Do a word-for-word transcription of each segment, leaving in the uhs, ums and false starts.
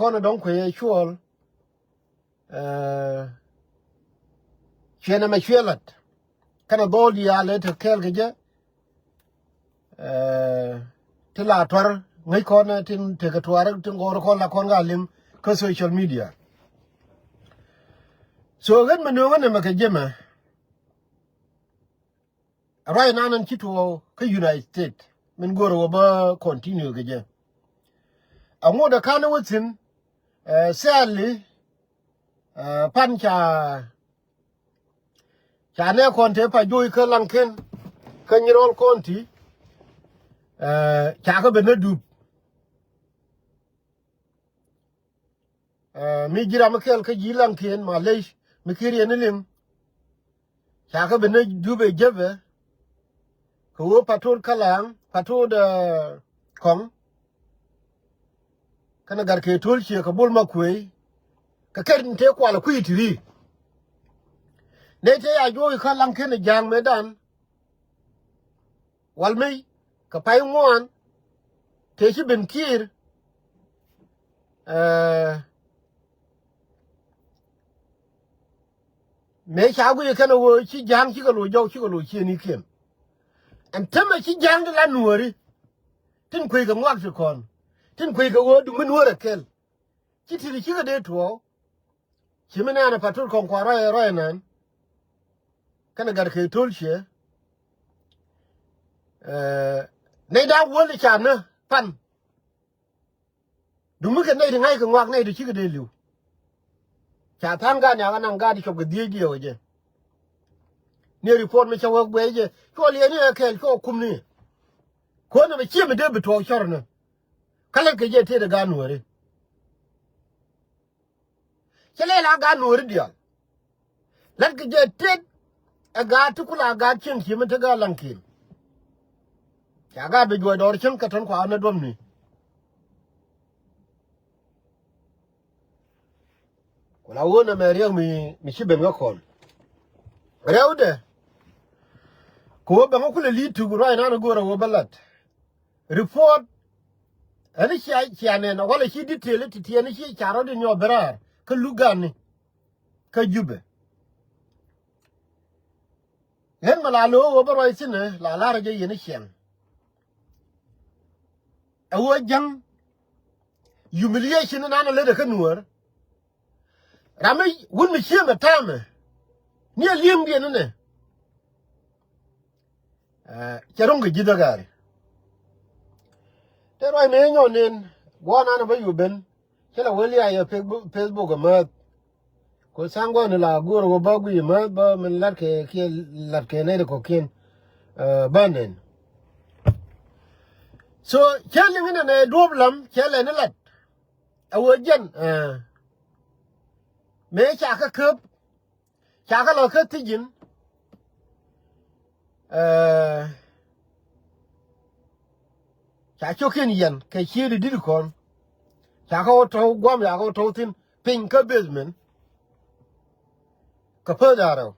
kɔn ɛ dɔ̱ŋ kuëë cuɔl. Cuɛ nɛmɛ cuɛ la̱t kɛnɛ dhɔl diaal ëë te kɛɛl kɛ jɛ. Ti la tuar ŋäc kɔn tin tekɛ tuar tin gɔɔr kɔn la kɔn ka liŋ kä social media. So ɣän mi nööŋä nɛmɛ kɛ jemɛ. Ruac nan ɛn ci tuɔɔk kä United States min go̱o̱rä wä bä continue kɛ jɛ. Aŋot ɛ ka̱n wä thi̱n, eh, sadly, eh, pan ca, ca nɛ kɔn te pa joc kä Laŋken kä Nyirol County, eh, ca kä ben nä dup. Eh, mi ji̱ ram mi kɛl kä ji̱ Laŋken, malec mi kir yɛn ni liŋ. Ca kä ben ni dup ɛ jepɛ kɛ ɣöö Patot Kalaŋ, Patot, eh, Kɔŋ kɛnɛ gat kɛ Tol Ciɛ kɛ Bol Makuëë. Kɛ kɛn tëë kual ɛ kui̱ ti ri. Nɛy tëë ya juɔ̱ɔ̱k i̱ kä Laŋken ɛ ja̱a̱ŋ mëëdan. Wal mëë kɛ pay ŋuan tëë ci ben kiir. Eh, mëë ca guic kɛn ɛ ɣöö ci ja̱a̱ŋ cikɛ loc jɔw cikɛ loc ciëënikiɛn. Ɛn tämɛ ci ja̱a̱ŋ ti la nuääri tin kueckɛ ŋuak ti kɔn tin kueckɛ ɣöö duŋ mi nuäär ɛ kɛl. Ci ti̱ti̱ cikɛ dee tuɔɔk. Ci mi nɛɛnɛ Patot Kɔŋ kua ruac ruac ɛnɛn kɛnɛ gat kɛ Tol Ciɛ. Eh, nɛy da̱a̱k wäl i̱ ca nä pan. Duŋ mi kɛ nɛy ti ŋa̱ckɛ ŋuak nɛy ti cikɛ dee li̱w. Ca tha̱a̱ŋ gaat niak anaŋ gaat i̱ cop kɛ dhieec diɛw ɛ jɛ. Ni report mi cä wä guɛc jɛ cuɔ liɛɛni ɛ kɛɛl cuɔ kumni. Kuäär nɛmɛ ciɛ mi dee bi tuɔɔk cɔr ni. Kä lät kɛ jɛ tëëdɛ gaat nuääri. Cä lɛl a gaat nuääri diaal. Lät kɛ jɛ tëët ɛ gaat ti kula gaat cieŋ ci mi te gaat Laŋken. Ca gaat bi juɔc dɔɔr cieŋ kɛ tɔ̱n kua nä duɔ̱mni. Ku la ɣöö nɛmɛ riɛk mi, mi ci ben kä kɔn. Rɛwdɛ. Kɛ ɣöö bɛŋä kulɛ li̱i̱t tuk ruac nan ɛ go̱o̱rä ɣöö bä lat. Report ɛn cia, cia nɛn walɛ ci detail ti tiɛn ci ca rɔ̱diɛn nyɔk ben raar kä luk gani kä Jubɛ. Ɣän mɛ la lo̱o̱k ɣöö bä ruac thi̱n ɛ la la̱rä jɛ yɛn i̱ ciɛŋ. Ɛ ɣöö jäŋ humiliation nan ɛ lätdɛ kä nuäär. Ram mi wut mi ciëmɛ täämɛ ni ɛ li̱eŋdiɛn inɛ. Eh, cɛ ro̱ŋ kɛ ji̱th ɛ gaari. Te ruac mëë nyɔn nen gua̱a̱r nan ɛ bä yu ben. Cä la wee liac ɛ Facebook, Facebook ɛ määth. Ku tha̱a̱ŋ gua̱a̱r ni la go̱o̱r ɣöö bä guiy ɛ määth bä min la̱t kɛ kiɛ la̱t kɛ nɛy ti kɔ̱kiɛn. Eh, bä nɛn. So cä liŋ inɛ nɛ duɔ̱ɔ̱p lam cɛ lɛ ni la̱t. Ɛ ɣöö jɛn, eh, mëë ca kä käp. Ca kä lɔ kä thi̱ji̱n. Eh, ca cio̱kiɛn yɛn kɛ ciëëdi di̱t kɔn. Ca kä wä tɔ̱w gua̱a̱m ca kä wä tɔ̱w thi̱n piny kä basement. Kɛ päth da̱rɛw.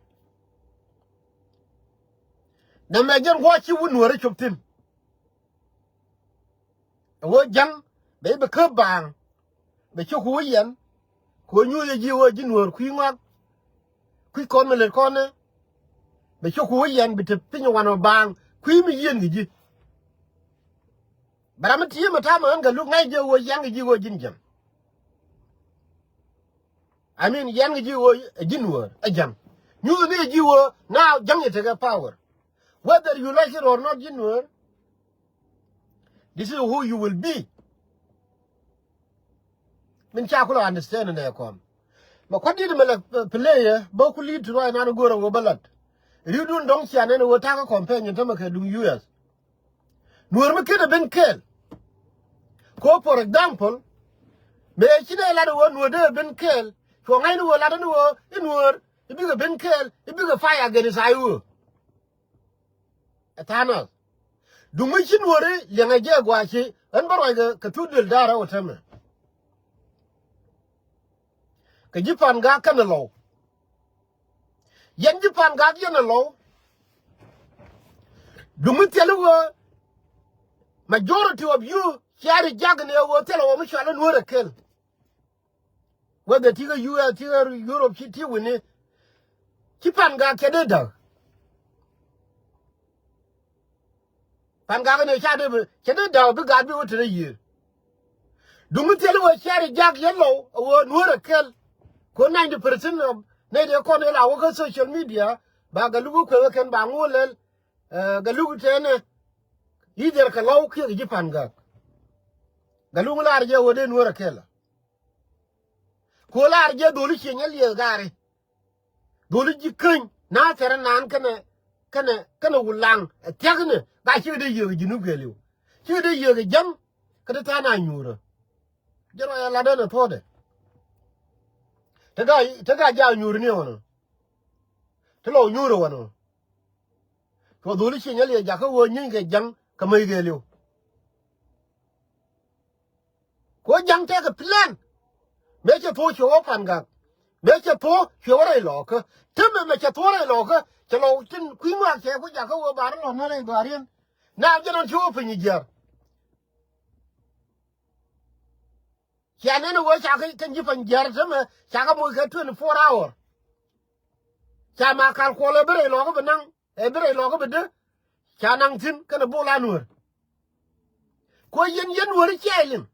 Nɛmɛ jɛn gua̱a̱ ci wut nuääri cop thi̱n. Ɛ ɣöö ja̱ŋ bɛ bi käp baaŋ. Bɛ cio̱k ku wä yɛn. Ku wä nyuuth ɛ ji̱ ɣöö ji̱ nuäär kui̱ ŋɔak. Kui̱ kɔn mi lät kɔn ɛ. Bɛ cio̱k ku wä yɛn bi te piny wanɔ baaŋ kui̱ mi yieen kɛ ji̱. Bɛ ram mi ti̱i̱ mi ta̱a̱ mi ɣän kɛ luk ŋa̱c jɛ ɣöö yɛn kɛ ji̱ ɣöö ji̱n jiäŋ. I mean yɛn kɛ ji̱ ɣöö ɛ ji̱ nuäär ɛ ja̱ŋ. Nyuuth ni ɛ ji̱ ɣöö now ja̱ŋ yɛ tekɛ power. Whether you like it or not ji̱ nuäär. This is who you will be. Min ca kulɛ understand nɛ kɔn. Mɛ kuat dit mɛ lɛ, eh, play yɛ bä ku li̱i̱t ti ruac nan go̱o̱r ɛ wä bä lat. Ri̱wdun dɔ̱ŋ cia nɛn ɛ wä ta̱kä campaign in tämɛ kɛ duŋ U S. Nuäär mi ken ɛ ben kɛɛl. Ko for example, mëë ci nɛ lat ɛ wä nuäär dee ɛ ben kɛɛl. Cuɔ ŋa̱cni wä lat ni wä i̱ nuäär i̱ bikɛ ben kɛɛl i̱ bikɛ fire against I O. Ɛ tha̱a̱ŋ nath. Duŋ mi ci nuɔ̱ɔ̱ri liɛŋɛ jɛ gua̱a̱ci ɣän bä ruac kɛ, kɛ thuk duël da̱a̱r rɛw ɛ täämɛ. Kɛ ji̱ pa̱n gaak kɛnɛ lɔw. Yɛn ji̱ pa̱n gaak yɛn ɛ lɔw. Duŋ mi thil i̱ ɣöö majority of you cia ri jak ni ɛ ɣöö thil ɛ ɣöö mi cual i̱ nuɔ̱ɔ̱r ɛ kel. Whether ti kä U S, ti kä Europe, ti, ti wi̱ni. Ci Pan Gak cɛ dee da̱k. Pan Gak ni ca dee bi, cɛ dee da̱k bi gat bi wä te rɛ yiëër. Duŋ mi thil wä cɛɛr jak yɛn lɔw, a wä Nuäär a kɛl. Ko ninety percent of nɛy dee kɔn ila wä kä social media, ba Galuk kuɛ wä kɛn ba ŋuɔ lɛl, eh, Galuk tɛnɛ, either kɛ lɔw kiɛ kɛ ji̱ Pan Gak. Galuk lar jɛ wä dee Nuäär a kɛl. Ko lar jɛ dholi ciɛ nyɛ liɛth gari. Dholi ji̱ käny na thɛrɛ naan kɛnɛ, kɛnɛ, kɛnɛ wulaŋ. Ɛ thiäkni, ba cikɛ dee yiëk ji̱ Junub kɛɛliw. Cikɛ dee yiëk ja̱ŋ, kä ti tha̱a̱n a nyuurä. Jɛ rɔ ya lat ɛn ɛ thuɔ̱ɔ̱dɛ. Te ga, te ga ja nyuur ni ɣɔnɔ. Te lɔ nyuurä wanɔ. Cuɔ dholi ciɛ nyɛ liɛth jakä wä nyiny kɛ ja̱ŋ, kä mäc kɛɛliw. Ko ja̱ŋ tɛkɛ plan. Mëë cɛ thok cuɛ wä Pan Gak. Mëë cɛ thok cuɛ wä rɛy lɔkä. Temɛ mɛ cɛ thok rɛy lɔkä. Cɛ lɔ tin kui̱ ŋuak cɛ ku jakä wä bar lɔ na rɛy dhɔariɛn. Na jɛ nɔn ci wä piny jiɛr. Cia nɛn wä ca kɛ kɛn ji̱ pany jiɛr temɛ ca kɛ moc kɛ twenty four hour. Ca ma kal kuɔlɛ bi rɛy lɔkä bi naŋ. Ɛ bi rɛy lɔkä bi dee. Ca naŋ thi̱n kɛnɛ bol a Nuäär. Kuɔ yɛn yɛn Nuäär ciɛ liŋ.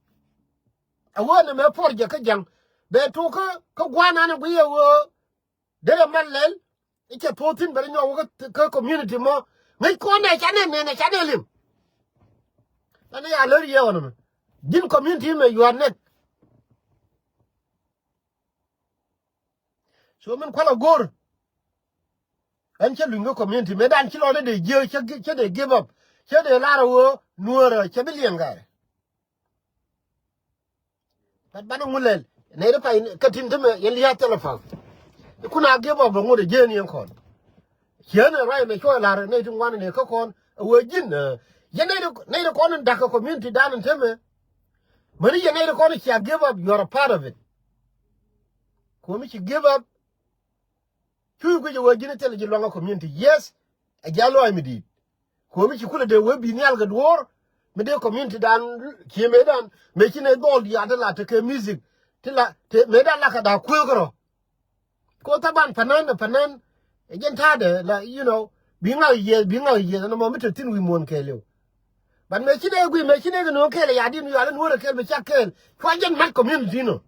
A wä nɛ mɛ puɔr jɛ kä ja̱ŋ. Bɛ tok kä, kä gua̱a̱r nanɛ guiyɛ wä. Derɛ mal lɛl. I̱ cɛ thok thi̱n bɛ rɛ nyɔk wä kä, kä community mɔ. Ŋäc kɔn nɛ ca nɛ nɛ nɛ ca nɛ liŋ. Lanɛ ya lär yɛ ɣɔn mɛ. Ji̱n community mɛ yua̱r nɛk. So min kualɛ go̱r. Ɛn cä luny kä community mëë dan ci lɔcdä dee jiääk cä, cä dee give up. Cä dee lar a ɣöö Nuäärä cɛ bi liɛŋ gɛr. But banɛ ŋu lɛl nɛy ti pay kä tin tämɛ yɛn lia̱a̱ thilɛ pa̱a̱th. Kun a give up bɛ ŋut ɛ jiääk ni ɛn kɔn. Cieen ɛ ruac ɛmɛ cuɔ ɛ la̱r ɛ nɛy ti ŋuan ɛ nɛ kä kɔn ɛ wee ji̱n ɛ. Yɛn nɛy ti, nɛy ti kɔn in da̱k kɛ community dan in temɛ. Mäni yɛn nɛy ti kɔn cia give up, you are a part of it. Komi ci give up. Cuy guic ɛ wee ji̱n ɛ thilɛ ji̱ luaŋ ɛ community. Yes, ɛ ji̱ a lɔac mi di̱i̱t. Komi ci kulɛ dee wee bi nhial kɛ duɔ̱ɔ̱r mi dee community dan. Cie mëë dan mëë ci nɛ dhɔl diaal ti la tekɛ music. Ti la te mëë dan la kɛ da̱a̱k kueek rɔ. Ko thaban panan, panan. Ɛ jɛn ta̱a̱dɛ la, you know, bi ŋak yieth, bi ŋak yieth ɛn ɛmɔ mi te thi̱n wi̱i̱ muɔ̱ɔ̱n kɛɛliw. But mëë ci dee gui̱i̱, mëë ci dee kɛ no̱o̱ŋ kɛɛl ɛ yadi̱n wi̱i̱ alɛ Nuäärä kɛɛl bi cak kɛɛl. Cua jɛn mat community nɔ.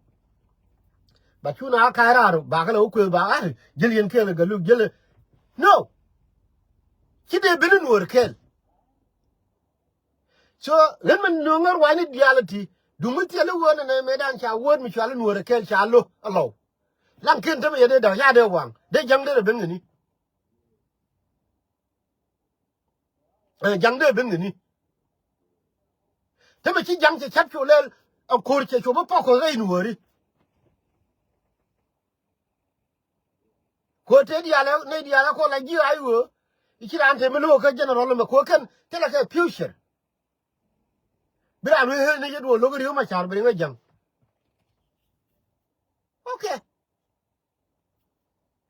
But cu na ka̱a̱c raar bakä lɛ wä kuëë ba ɣa̱r ji̱l yɛn kɛɛl ɛ Galuk ji̱l ɛ. No. Ci dee ben ɛ Nuäärä kɛɛl. So ɣän mi no̱o̱ŋ ɣän ruacni diaal ɛ ti duŋ mi thil i̱ wä nɛnɛ mëë dan ca word mi cua lɛ Nuäärä kɛɛl ca lo̱ alɔw. Laŋ ken tämɛ yɛ dee da̱k ca dee waŋ dee ja̱ŋ dee rɛ ben kɛ ni. Ɛ, ja̱ŋ dee ben kɛ ni. Tämɛ ci ja̱ŋ cɛ ca̱p cu lɛl ɛ ko̱r cɛ cu bi pɔk kɔn rɛy Nuääri. Ko̱r te diaal ɛ, nɛy diaal ɛ kɔn la ji̱ a i̱ ɣöö i̱ ci raan te mi lo̱k kä general ɛmɛ ko̱r kɛn thilɛ kɛ future. Bi raan wee ɣän ni yet wä lo̱k ri̱ew ma ca̱r bi riŋ ɛ ja̱ŋ. Okay.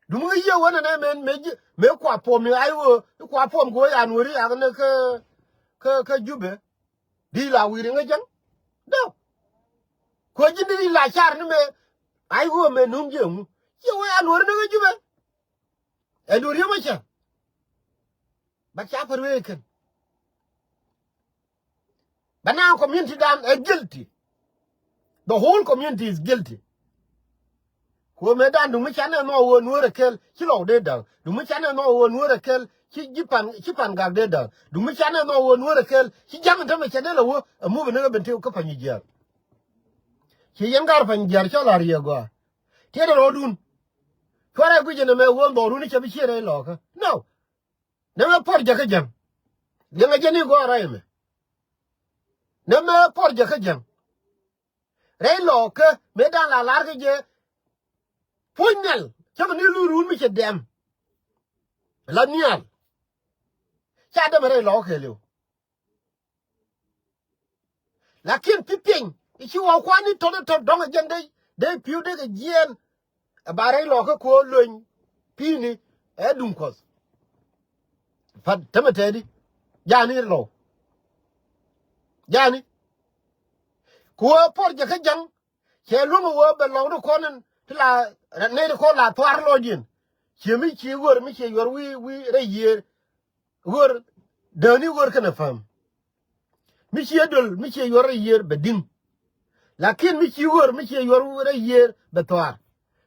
Duŋ ŋäc yiëë wänɛ nɛ mëë, mëë ji̱, mëë kua puɔm ni ay ɣöö, i̱ kua puɔm kɛ ɣöö ya Nuääri yak ni kä, kä, kä Jubɛ. Di la wi̱i̱ ri ŋäc jäŋ. Dee. Kuɛ ji̱n di la car ni mëë, ay ɣöö mëë nuŋ ji̱ ɛŋu. Ciɛ ɣöö ya Nuääri ni kä Jubɛ. Ɛ Nuääri yämä cä. But ca pär wee kɛn. Bɛ naaŋ community dan ɛ guilty. The whole community is guilty. Kuɔ mëë dan duŋ mi canɛ nhɔk ɣöö Nuäärä kɛl ci lɔw dee da̱k. Duŋ mi canɛ nhɔk ɣöö Nuäärä kɛl ci ji̱ Pan, ci Pan Gak dee da̱k. Duŋ mi canɛ nhɔk ɣöö Nuäärä kɛl ci ja̱ŋ in tämɛ cɛ dee lɛ wä ɛ muk in ni ɣä ben tëë kä Panyijiar. Ci yɛn gar Panyijiar cɔl a riɛk gɔaa. Tiɛt ɛ rɔɔdun. Cuarɛ guic in ɛmɛ ɣöö dhɔrun i̱ cɛ bi ciet rɛy lɔɔkä. No. Nɛmɛ puɔr jɛ kä jäŋ. Liɛŋɛ jɛ ni gɔaa rɛy ɛmɛ. Nɛmɛ puɔr jɛ kä jäŋ. Rɛy lɔɔkä mëë da̱a̱n la la̱r kä jɛ. Puɔ̱ny nhial cä mi ni luurun mi cɛ dɛm. La nhial. Ca dɛmɛ rɛy lɔɔkä kɛɛliw. Lakin pi piɛny i̱ ci wä kuan i̱ tɔt i̱ tɔt dɔ̱ŋ ɛ jɛn dee, dee pi̱w dee kɛ jiɛɛn. Ɛ ba rɛy lɔɔkä ko̱o̱l lueny pi̱i̱ni ɛ duŋ kuɔth. Pat tämɛ tɛɛdi jaani lɔw. Jaani. Ku ɣöö puɔr jɛ kä ja̱ŋ. Cɛ luäŋ ɛ ɣöö bɛ lɔkdä kɔn in ti la nɛy ti kɔn la thuaar lɔcdiɛn. Ciɛ mi ci ɣör mi ciɛ yuɔr wi̱i̱ wi̱i̱ rɛy yiëër. Ɣör dääni ɣör kɛnɛ päm. Mi ciɛ döl mi ciɛ yuɔr rɛy yiëër bɛ di̱ŋ. Lakin mi ci ɣör mi ciɛ yuɔr rɛy yiëër bɛ thuaar.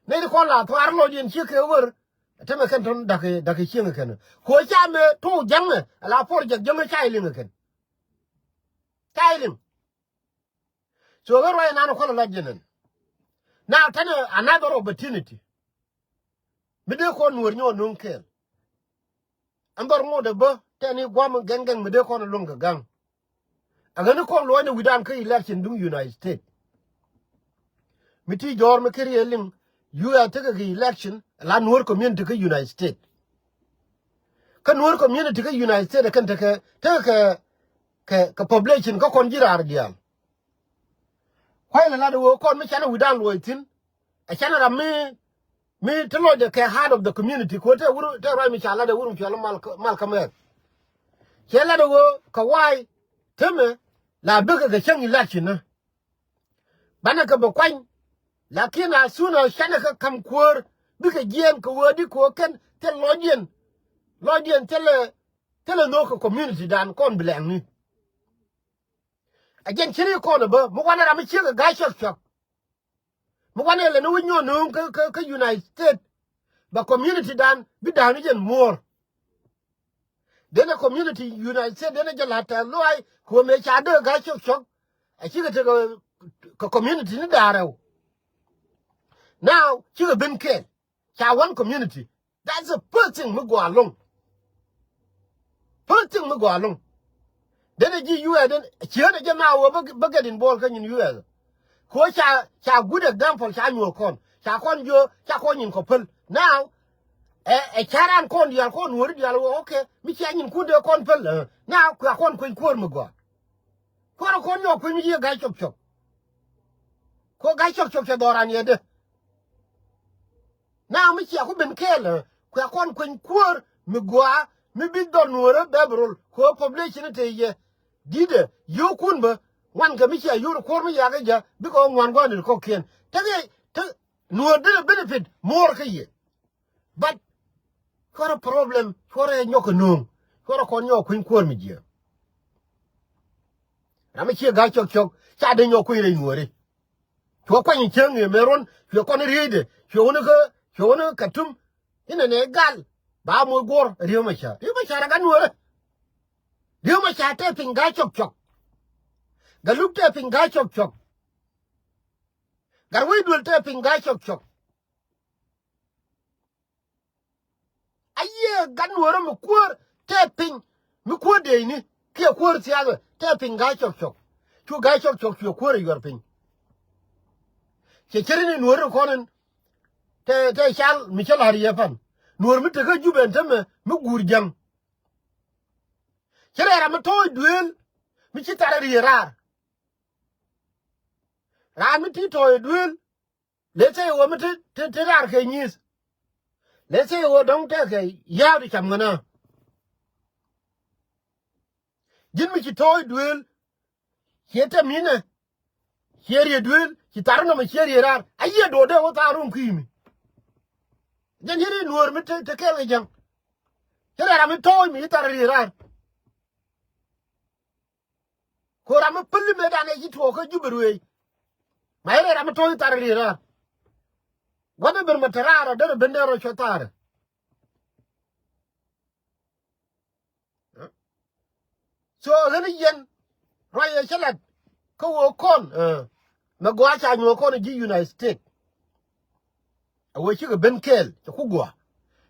Nɛy ti kɔn la thuaar lɔcdiɛn ciɛ kɛ ɣör. Ɛ tämɛ kɛn tɔn da̱k da̱k cieŋ kɛn. Kɛ ɣöö ca mɛ to̱o̱k jäŋ ɛ ala puɔr jɛk jäŋ ɛ ca iliŋ kɛn. Ca iliŋ. So ɣän ruac inan kuɔl ala jiɛn ɛn. Now tɛn another opportunity. Mi dee kɔn nuɔr nyɔk nuŋ kɛɛl. Ɛn dhɔr ŋot ɛ bä tɛn i̱ guam gɛŋ gɛŋ mi dee kɔn luŋ kɛ gaŋ. Ɛ ɣän i̱ kɔn luɔcnɛ wi̱dan kä election duŋ United States. Mi ti jɔɔr mi keri ɛ liŋ U S tekɛ kɛ election la nuɔr community kä United States. Kä nuɔr community kä United States ɛ kɛn tekɛ tekɛ kɛ kɛ population kä kɔn ji̱ raar diaal. Kuay lɛ lat ɛ ɣöö kɔn mi canɛ wi̱dan luɔc thi̱n. Ɛ canɛ ram mi mi te lɔcdɛ kɛ heart of the community kɛ ɣöö te wur te ruac mi ca lat ɛ wur mi cual mal mal kä mɛɛth. Cɛ lat ɛ ɣöö kɛ wa̱a̱y temɛ la bikɛ kɛ cäŋ election nä. Banɛ kɛ bɛ kuany. Lakin as soon as canɛ kɛ ka̱m kuäär bikɛ jiɛɛn kɛ ɣöö di kɛ ɣöö kɛn thil lɔcdiɛn. Lɔcdiɛn thilɛ thilɛ nhök kɛ community dan kɔn bi lɛŋni. A jɛn ci ri kɔn a bä mi wanɛ ram mi ciek a ga̱a̱c cɔk cɔk. Mi wanɛ lɛ ni wi̱c nyɔn no̱o̱ŋ kä kä kä United States. Ba community dan bi da̱a̱n ni jɛn muɔ̱ɔ̱r. Denɛ community United States denɛ jɛ la̱t tɛth luay kɛ ɣöö mëë ca dee ga̱a̱c cɔk cɔk. A cikɛ tekɛ kɛ community ni da̱a̱r rɛw. Now cikɛ ben kɛɛl. Ca one community. That's the first thing mi gɔaa loŋ. First thing mi gɔaa loŋ. Denɛ ji̱ U S den cieen a jɛ ma wä bä get involved kä nyin U S. Ko ca ca good example ca nyuɔk kɔn ca kɔn jiö ca kɔn nyin kɔ päl. Now ɛ ɛ ca ran kɔn diaal kɔn nuɔri diaal wä okay mi cia nyin kun dee kɔn päl. Now kua kɔn kueny kuäär mi gɔaa. Kuäär kɔn nyɔk kueny mi jiɛ ga̱a̱c cɔk cɔk. Ko ga̱a̱c cɔk cɔk cɛ dhɔran yɛ dee. Na mi cia ku ben kɛɛl kuɛ kɔn kueny kuäär mi gɔaa mi bi dhɔr nuɔrä bɛɛbi rol kɛ ɣöö population te yɛ. Di̱tɛ yio̱o̱kun bä ŋuan kɛ mi cia yio̱o̱r kuɔr mi yakä jɛ bikɛ ɣöö ŋuan gua̱n in kɔ̱kiɛn. Tekɛ te nuɔr dee benefit more kä yɛ. But cuɔrɛ problem cuɔrɛ nyɔk kɛ no̱o̱ŋ cuɔrɛ kɔn nyɔk kueny kuäär mi jiɛ. Ram mi cie ga̱a̱c cɔk cɔk ca dee nyɔk kueny rɛy nuɔri. Cuɛ kuany cieŋ ëë mëë ruɔ̱n cuɛ kɔn rieyde cuɛ wun kä cuɛ wun kä tum. Inɛ nɛ gal ba moc guɔ̱r Riek Machar. Riek Machar ɛ gat nuɔrä. Riek Machar tɛ piny ga̱a̱c cɔk cɔk. Gat luk tɛ piny ga̱a̱c cɔk cɔk. Gat wec duël tɛ piny ga̱a̱c cɔk cɔk. A yiëë gat nuɔrä mi kuäär tɛ piny mi kuäär dee ini kiɛ kuäär thiathɛ tɛ piny ga̱a̱c cɔk cɔk. Cu ga̱a̱c cɔk cɔk cuɛ kuäär ɛ yuɔr piny. Cɛ ceri ni nuɔri kɔn in tɛ tɛ cal mi cä la̱r yɛ pan nuɔr mi tekä Jubɛ ɛn tämɛ mi guur jäŋ. Ci rɛɛr ram mi tɔɔc duëël mi ci thar riëë raar. Raan mi ti tɔɔc duëël. Let's say ɣöö mi ti ti ti raar kɛ nyi̱i̱th. Let's say ɣöö dɔ̱ŋ tɛkɛ ya̱a̱ ti cam ŋänä. Ji̱n mi ci tɔɔc duëël ciɛ tɛm inɛ. Ciɛ riet duëël ci thar nɔmɔ ciɛ riet raar a yiëë do̱o̱dɛ wä thaar ruŋ kui̱ mi. Jɛn ci ri nuɔ̱ɔ̱r mi te te kɛɛl kɛ jäŋ. Ci rɛ ram mi tɔɔc mi ci thar riet raar. Ko ram mi päl imɛ dan ɛ ci tuɔɔk kä Jubɛ ruëëc. Ma irɛ ram mi tɔɔc thar riet raar. Gua̱n i̱ ben mɛ te raar ɔ derɛ ben derɛ cɔ thaarɛ. So ɣän i̱ yɛn ruac ɛ cä lat kä ɣöö kɔn mɛ gɔaa ca nyuɔ̱ɔ̱k kɔn ji̱ United States. A ɣöö cikɛ ben kɛɛl cɛ ku gɔaa.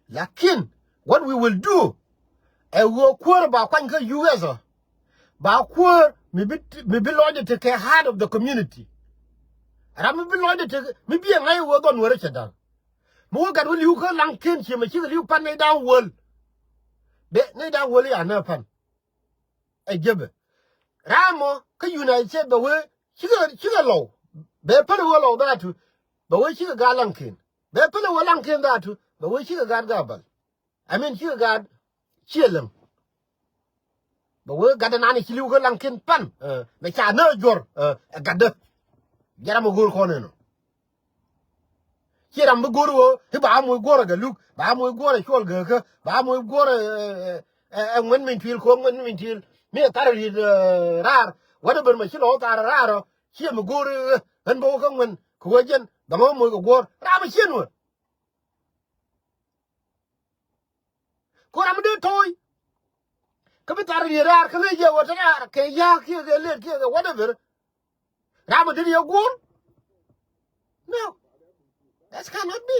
Lakin what we will do ɛ ɣöö kuäär ba kuany kä U S ɔ ba kuäär mi bi mi bi lɔcdɛ tekɛ heart of the community. Ram mi bi lɔcdɛ tekɛ mi bi ɛ ŋa̱c ɛ ɣöö dhɔn wärä cɛ da̱ŋ. Mi wä gat wä li̱w kä Laŋkiɛn ciëmɛ cikɛ li̱w pan nɛy da̱ŋ wäl. Bɛ nɛy da̱ŋ wäl i̱ anä pan. Ɛ jepɛ. Ram mɔ kä United States bɛ wee cikɛ cikɛ lɔw. Bɛ päl wee lɔw dhatu bɛ wee cikɛ gaat Laŋkiɛn. Bɛ päl wee Laŋkiɛn dhatu bɛ wee cikɛ gaat Gabal. I mean cikɛ gaat Ciɛ Läŋ. Bɛ wee gatdɛ nani ci li̱w kä Laŋkiɛn pan. Mɛ ca nä juɔr ɛ gatdä. Jɛ ram mi go̱o̱r kɔn ɛnɔ. Ci ram bi go̱o̱r ɣöö i̱ ba moc guɔ̱r ɛ Galuk, ba moc guɔ̱r ɛ Cuɔl Gɛɛkä, ba moc guɔ̱r ɛ, ɛ, ɛ, ɛ ŋuɛn min tuil kɛ ɣöö ŋuɛn min tuil. Mi ɛ thar riet, ɛ, raar. Whatever mɛ ci lɔ thar raar ɔ. Ciɛ mi go̱o̱r i̱ ɣän bä wä kä ŋuɛn kɛ ɣöö jɛn dhamä moc kɛ guɔ̱r. Ram ɛ ciɛ nuɔ̱ɔ̱r. Ku ram mi dee to̱o̱c. Kä bi thar riet raar kä ŋäc jɛ ɣöö te raar kɛ ya̱a̱k kiɛ kɛ lëët kiɛ kɛ whatever. Ram mi dee yɛ guɔ̱ɔ̱r. No. That cannot be.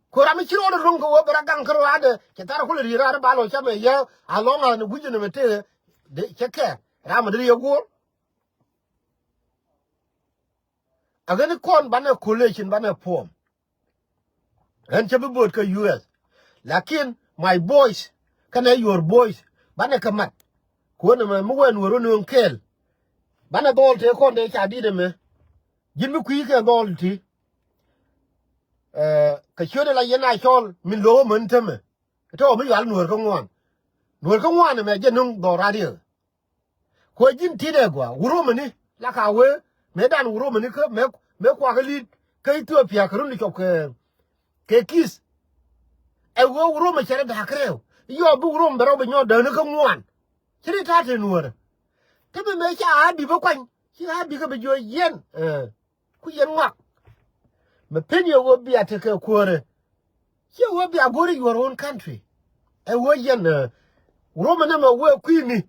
Ku ram mi ci rɔɔdɛ ro̱ŋ kɛ ɣöö bɛ rɔ gaŋ kä rɔaadɛ cɛ thar kulɛ riet raar ba lɔ camɛ yɛ alɔŋ an wi̱cɛ nɛmɛ tëë cɛ kɛɛr. Ram mi dee yɛ guɔ̱ɔ̱r. Ɛ ɣän kɔn banɛ coalition banɛ form. Ɣän cä bi bo̱o̱t kä U S. Lakin my voice kɛnɛ your voice banɛ kɛ mat. Kuɔn ɛmɛ mi wee nuɔ̱ɔ̱r wä nööŋ kɛɛl. Banɛ dhɔl tëë kɔn dee ca di̱t ɛmɛ. Ji̱n mi kui̱ kɛ dhɔl ti. Ɛ, kɛ ciötdɛ la yɛn a cɔl min lo̱k ɛmän tämɛ. Tɔ̱ mi yual nuɔ̱ɔ̱r kä ŋuan. Nuɔ̱ɔ̱r kä ŋuan ɛmɛ jɛ nöŋ dhɔl radiɛk. Kuɛ ji̱n ti̱t ɛ gɔaa wurumɛni la ka wee mëëdan wurumɛni kä mëë, mëë kuakä li̱t kä Ethiopia kɛ run cɔp kɛ, kɛ kith. Ɛ wee wurumɛ cɛ rɛ da̱a̱k rɛw. Yɔɔ bi wurumɛ bɛ rɔw bɛ nyɔɔt dääni kä ŋuan. Ci ri ta̱a̱ te nuɔ̱ɔ̱rä. Te bi mëë ca a di̱p ɛ kuany ci a di̱p kä bi jiɔ yɛn. Ɛ. Ku yɛn ŋɔak. Mɛ pen yɛ ɣöö bia tekɛ kuäärɛ. Ciɛ ɣöö bia go̱ri your own country. Ɛ ɣöö yɛn, ɛ, wurumɛ nɛ mɛ wee kui̱ni.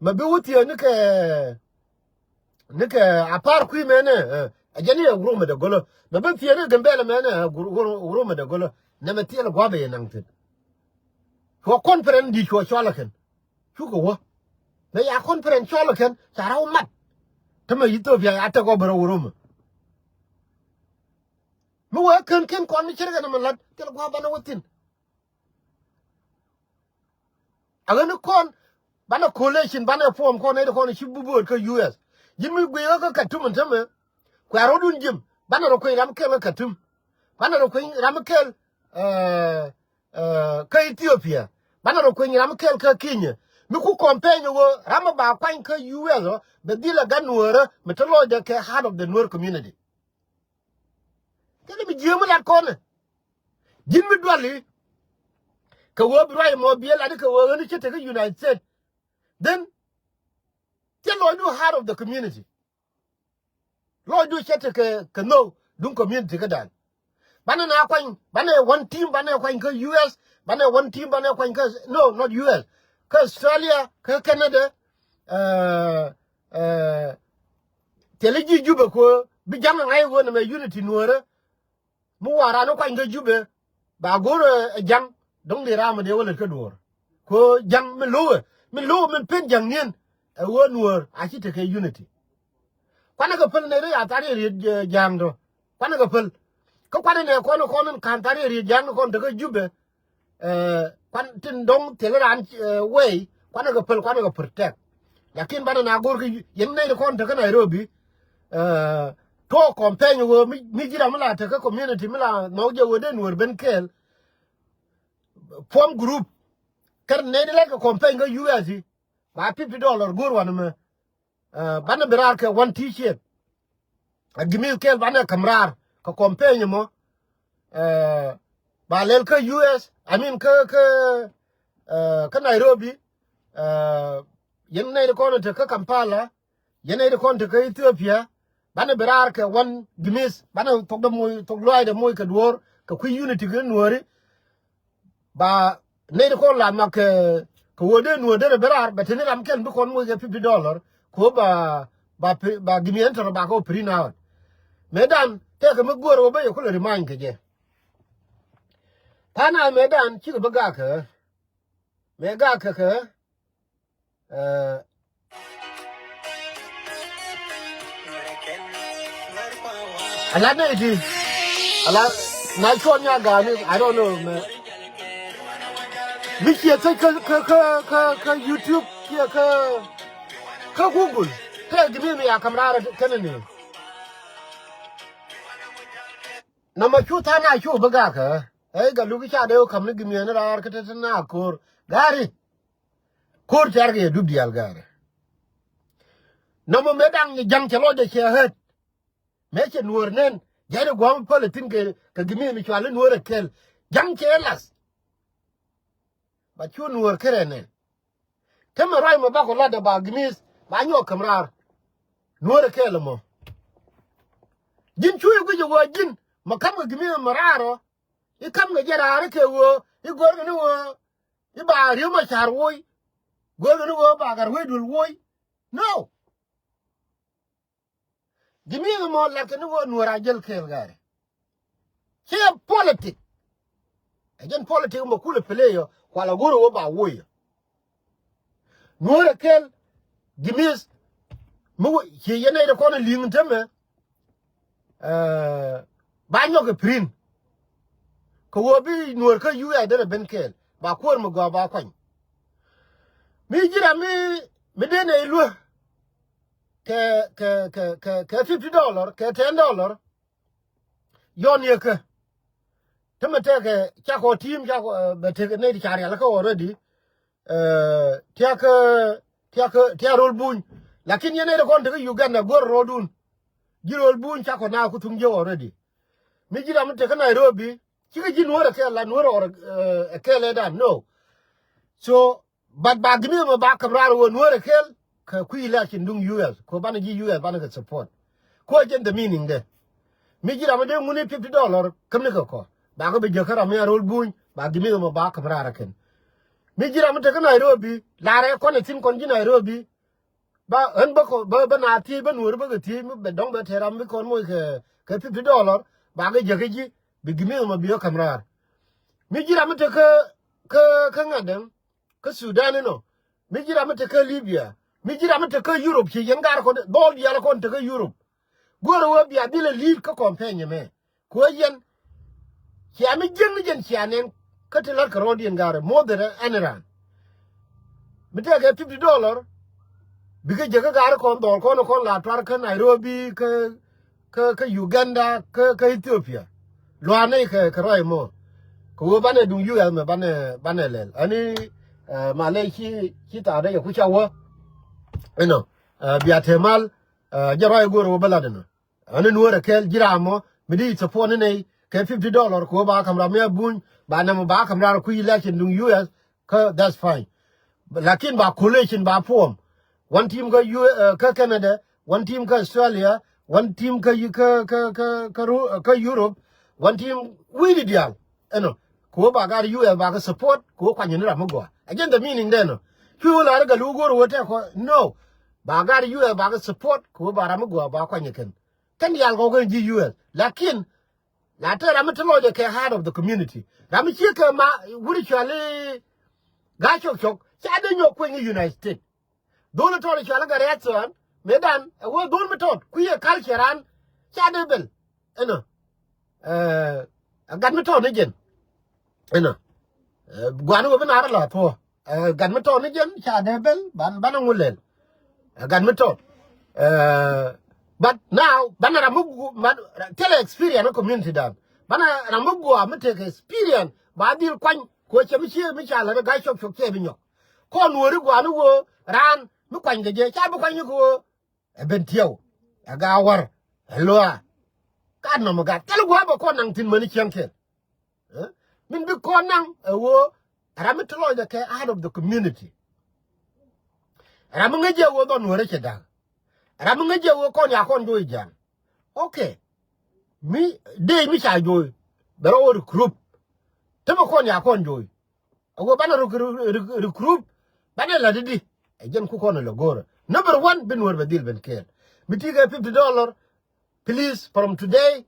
Mɛ bi wä thiee ni kɛ, ni kɛ Apar kui̱ mɛnɛ, ɛ, ɛ jɛn ni ɛ wurumɛ dɛ go̱lä. Mɛ bi thiee ni Gambɛlɛ mɛnɛ, ɛ, wur-, wur-, wurumɛ dɛ go̱lä. Nɛ mɛ thilɛ gua̱a̱th bɛ yɛ naŋ thi̱n. Cuɔ conference di̱t cuɔ cɔl ɛ kɛn. Cukɛ wä. Mɛ ya conference cɔl ɛ kɛn ca rɛw mat. Te mɛ Ethiopia a tek ɔ bɛ rɔ wurumɛ. Mi wee kän kän kɔn mi ce̱tkɛ nɛmɛ la̱t thil gua̱a̱th banɛ wä thi̱n. A ɣän kɔn banɛ coalition banɛ form kɔn nɛy ti kɔn ci bi bo̱o̱t kä U S. Ji̱n mi guiy ɣä kä Khartoum ɛn tämɛ. Kuɛ rɔ̱dun ji̱m banɛ rɔ kueny ram kɛl kä Khartoum. Banɛ rɔ kueny ram kɛl, ɛ, ɛ, kä Ethiopia. Banɛ rɔ kueny ram kɛl kä Kenya. Mi ku campaign ɣöö ram ba kuany kä U S ɔ bɛ dhil ɛ gat Nuäärä mi te lɔcdɛ kɛ heart of the Nuer community. Kɛn mi jiee mi lat kɔnɛ. Ji̱n mi duali. Kɛ ɣöö bi ruac mɔ biɛ lat kɛ ɣöö ɣän cä tekɛ United States. Then cɛ lɔcdu heart of the community. Lɔcdu cɛ tekɛ kɛ nhök duŋ community kädan. Banɛ na kuany, banɛ one team, banɛ kuany kä U S, banɛ one team, banɛ kuany kä, no, not U S. Kä Australia, kä Canada, ɛ, ɛ, thilɛ ji̱ Jubɛ kɛ ɣöö bi ja̱ŋ ɛ ŋa̱c ɣöö nɛmɛ unity Nuäärä. Mi wa ran kuany kä Jubɛ ba go̱r, ɛ, ja̱ŋ dɔ̱ŋ dee ram mi dee wä lät kä duɔ̱ɔ̱r. Kɛ ɣöö ja̱ŋ mi lo̱wɛ, mi lo̱wɛ mi pen ja̱ŋ ni̱en ɛ ɣöö Nuäär a ci tekɛ unity. Kuanɛ kɛ päl nɛy rɛy a thar yɛ riet, ɛ, ja̱a̱ŋ tɔ. Kuanɛ kɛ päl. Kä kuanɛ nɛ kɔn kɔn in ka̱n thar yɛ riet ja̱a̱ŋ ni kɔn tekä Jubɛ. Ɛ, kuan tin dɔ̱ŋ thil raan, ɛ, wei kuanɛ kɛ päl kuanɛ kɛ protect. Lakin banɛ na go̱r kɛ yɛn nɛy ti kɔn tekä Nairobi. Ɛ, tuɔɔk campaign ɣöö mi, mi ji̱ ram mi la tekä community mi la nhɔk jɛ ɣöö dee Nuäär ben kɛɛl. Form group. Kɛn nɛy ti lɛt kɛ campaign kä U S i̱ ba fifty dollar go̱r wanɛ mɛ. Ɛ, banɛ bi raar kɛ one T-shirt. A gimith kɛl banɛ käm raar kɛ campaign mɔ. Ɛ, ba lɛl kä U S, I mean kä, kä, ɛ, kä Nairobi. Ɛ, yɛn nɛy ti kɔn te kä Kampala, yɛn nɛy ti kɔn te kä Ethiopia. Banɛ bi raar kɛ one gimith, banɛ thok dɛ moc, thok luaacdɛ moc kɛ duɔ̱ɔ̱r kɛ kui̱ unity kɛ Nuääri. Ba nɛy ti kɔn la mak kɛ, kɛ ɣöö dee Nuäär derɛ ben raar bɛ te ni ram kɛn bi kɔn moc kɛ fifty dollar. Kɛ ɣöö ba, ba, ba gimiɛn tɔrɔ ba kɛ ɣöö print out. Mëëdan tɛkɛ mi guäär ɣöö bä yɛ kulɛ remind kɛ jɛ. Tha̱a̱ŋ na mëëdan cikɛ bi gak kɛ. Mëë gak kɛ kɛ. Ɛ, ala nɛy ti, ala na cuɔn nya ga̱a̱ni, I don't know, man. Mi ciɛ kä, kä, kä, kä, kä YouTube, ciɛ kä, kä Google. Kä gimith mi ya käm raar kɛnɛ ni. Nɔmɔ cu tha̱a̱ŋ na cu bi gak ɛ. Ɛ Galuk ca dee wä käm ni gimith ni raar kä te te na ko̱r. Ga̱a̱ri. Ko̱r tɛ̈r kɛ yɛ dup diaal ga̱a̱ri. Nɔmɔ mëë da̱ŋ ni ja̱ŋ cɛ lɔcdɛ cɛ ɣät. Mëë cɛ nuɔ̱ɔ̱r nɛn. Jɛn i̱ gua̱a̱m päl ithin kɛ, kɛ gimi mi cual i̱ nuɔ̱ɔ̱r ɛ kɛl. Ja̱ŋ cɛ lath. Ba cu nuɔ̱ɔ̱r kärɛ nɛn. Te mɛ ruac mɛ bakɔ lat ɛ ba gimi ba nyɔk käm raar. Nuɔ̱ɔ̱r ɛ kɛl ɛmɔ. Ji̱n cu i̱ guic ɛ ɣöö ji̱n mɛ ka̱m kɛ gimi mɛ raar ɔ. I̱ ka̱m kɛ jɛ raar i̱ kɛ ɣöö i̱ go̱rkɛ ni ɣöö i̱ ba ri̱w mɛ ca̱r woc. Go̱rkɛ ni ɣöö ba gat wec duël woc. No. Gimi mɔ latkɛ ni ɣöö nuɔ̱ɔ̱r a jäl kɛɛl gari. Ciɛ politik. Ɛ jɛn politik mɔ kulɛ pele yɔ kualɛ go̱r ɣöö ba woc yɔ. Nuɔ̱ɔ̱r ɛ kɛɛl gimi mi wä ci yɛn nɛy ti kɔn li̱ŋ temɛ. Ɛ, ba nyɔk ɛ print. Kɛ ɣöö bi nuɔ̱ɔ̱r kä U S derɛ ben kɛɛl ba kuäär mi gɔaa ba kuany. Mi ji̱ ram mi, mi dee nɛy luä. Kɛ, kɛ, kɛ, kɛ, kɛ fifty dollar, kɛ ten dollar. Yɔn yɛ kä. Te mɛ tekɛ cakɔ team cakɔ, ɛ, bɛ tekɛ nɛy ti ca rial kä already. Ɛ, tiakä, tiakä, tiakä ro̱l buny. Lakin yɛn nɛy ti kɔn tekɛ Uganda go̱r ro̱dun. Ji̱ ro̱l buny cakɔ na ku thuŋ ji̱ already. Mi ji̱ ram mi tekɛ Nairobi. Cikɛ ji̱ nuɔ̱ɔ̱r ɛ kɛɛl la nuɔ̱ɔ̱r ɛ, ɛ, ɛ kɛɛl ɛ dan. No. So, but ba gimi mɛ ba käm raar ɣöö nuɔ̱ɔ̱r ɛ kɛɛl kɛ kui̱ election duŋ U S. Kɛ banɛ ji̱ U S banɛ kɛ support. Kɛ ɣöö jɛn the meaning dɛ. Mi ji̱ ram mi dee ŋuni fifty dollar käm ni kɛ kɔ. Ba kɛ bi jäkä ram mi a ro̱l buny ba gimi mɛ ba käm raar ɛ kɛn. Mi ji̱ ram mi tekä Nairobi, laarɛ kɔn ɛ thi̱n kɔn ji̱ Nairobi. Ba ɣän bä kɔ, bä, bä na thiec, bä nuɔ̱ɔ̱ri bä kɛ thiec, mi bɛ dɔ̱ŋ bɛ tɛɛr ram mi kɔn moc kɛ, kɛ fifty dollar, ba kɛ jäkä ji̱, bi gimi mɛ bi ɣä käm raar. Mi ji̱ ram mi tekä, kä, kä ŋa̱t däŋ, kä Sudan inɔ. Mi ji̱ ram mi tekä Libya. Mi ji̱ ram mi tekä Europe ci yɛn gar kɔn, dhɔl diaal kɔn tekä Europe. Go̱o̱rä wee bia dhilɛ li̱i̱t kä campaign ɛmɛ. Kuɛ yɛn. Cia mi jiäŋ ni jɛn cia nɛn. Kä ti la̱t kɛ rɔɔdiɛn ga̱rɛ. More than any raan. Mi tekɛ fifty dollar. Bikɛ jɛ kä ga̱rɛ kɔn dhɔl kɔn kɔn la tuar kä Nairobi, kä, kä, kä Uganda, kä, kä Ethiopia. Lua̱a̱ nɛy kɛ, kɛ ruac mɔ. Kɛ wee banɛ duŋ U S mɛ banɛ, banɛ lɛl. Ani, ɛ, malɛ ci, ci ta̱a̱ dee yɛ ku ca wä. Inɔ, ɛ, bia te mal, ɛ, jɛ ruac go̱o̱rä wee bä lat inɔ. Ani nuɔ̱ɔ̱r ɛ kɛɛl ji̱ ram mɔ mi di support ni nɛy kɛ fifty dollar kɛ ɣöö ba ka̱m ram mi a buny ba nɛmɛ ba ka̱m ram kui̱ election duŋ U S kä, that's fine. Lakin ba coalition ba form. One team kä U, ɛ, kä Canada, one team kä Australia, one team kä, kä, kä, kä, kä Ru-, kä Europe, one team wi̱i̱di diaal. Ɛnɔ. Kɛ ɣöö ba gat U S ba kɛ support kɛ ɣöö kuany ni ram mi gɔaa. Ɛ jɛn the meaning dɛ nɔ. Cuɛ ɣöö lar ɛ gat lu go̱o̱r ɣöö tɛk kɔ. No. Ba gat U S ba kɛ support kɛ ɣöö ba ram mi gɔaa ba kuany ɛ kɛn. Kɛn diaal kɔk kɛn ji̱ U S. Lakin la te ram mi te lɔcdɛ kɛ heart of the community. Ram mi ciek kɛ ma wuri cuali Gaa Cɔk Cɔk ca dee nyɔk kueny i̱ United States. Dhol tɔt cuali Gat Riath Thɔɔn mëë dan ɛ wee dhol mi tɔt kui̱ ɛ culture an ca dee bel. Ɛnɔ. Ɛ, gat mi tɔt ni jɛn. Ɛnɔ. Ɛ, guani wee bi naar la thuɔ. Ɛ, gat mi tɔt ni jɛn ca dee bel ban, ban ŋu lɛl. Ɛ, gat mi tɔt. Ɛ, but now banɛ ram mi gu-, ma, thilɛ experience ni community dan. Banɛ ram mi gua mi tek experience ba dhil kuany. Kɛ ɣöö cɛ mi cie mi ca lät ɛ Gaa Cɔk Cɔk cɛ bi nyɔk. Kɔn wääri guani wee raan mi kuany kɛ jɛ ca bi kuany ni kɛ ɣöö ɛ Bentiu, ɛ Gawar, ɛ Luaak. Ka nɔmɔ gat thil gua̱a̱p ɛ kɔn naŋ thi̱n mäni cieŋ kɛl. Ɛ? Min bi kɔn naŋ ɛ ɣöö ɛ ram mi te lɔcdɛ kɛ heart of the community. Ɛ ram mi ŋäc jɛ ɣöö dhɔn wärä cɛ da̱k. Ɛ ram mi ŋäc jɛ ɣöö kɔn ya kɔn jo̱o̱c ja̱a̱ŋ. Okay. Mi dee mi ca jo̱o̱c bɛ rɔ ɣöö recruit. Te mi kɔn ya kɔn jo̱o̱c. A wee banɛ ruk, ruk, ruk, recruit. Banɛ la didi. Ɛ jɛn ku kɔn lɛ go̱o̱rä. Number one, bi nuɔ̱ɔ̱r bɛ dhil ben kɛɛl. Mi ti kɛ fifty dollar. Please, from today,